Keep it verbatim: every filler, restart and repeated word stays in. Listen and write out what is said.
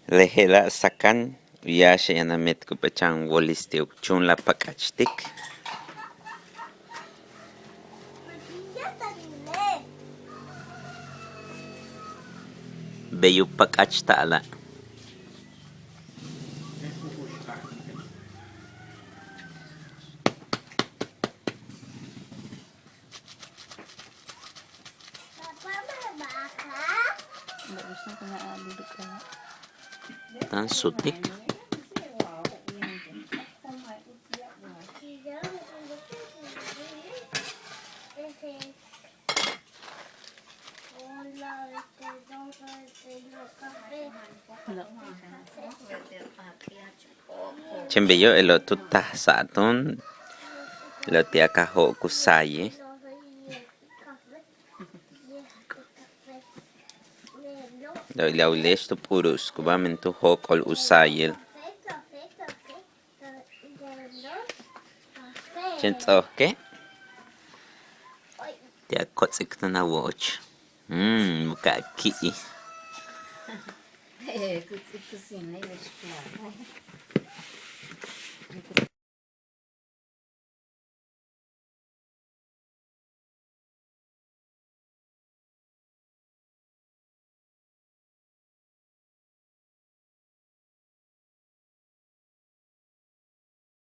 Le je'ela' sakan u yáaxe' yaan a meet ku p'éel chan wóolis ti' u chúunul a pak'achtik. Bey u pak'achta'ala'. Táan sutik. Chéen beyo' je'elo' tu taasa'ato'on, je'elo' ti' a ka jo'ok u sáayil. Je'elo' u ya'alik tu p'uru's ku ba'al men tu jóok'ol u sáayil. Chéen ts'o'oke' ti' a kots'ik túun a wo'och. Mm, mu ka' ki'i.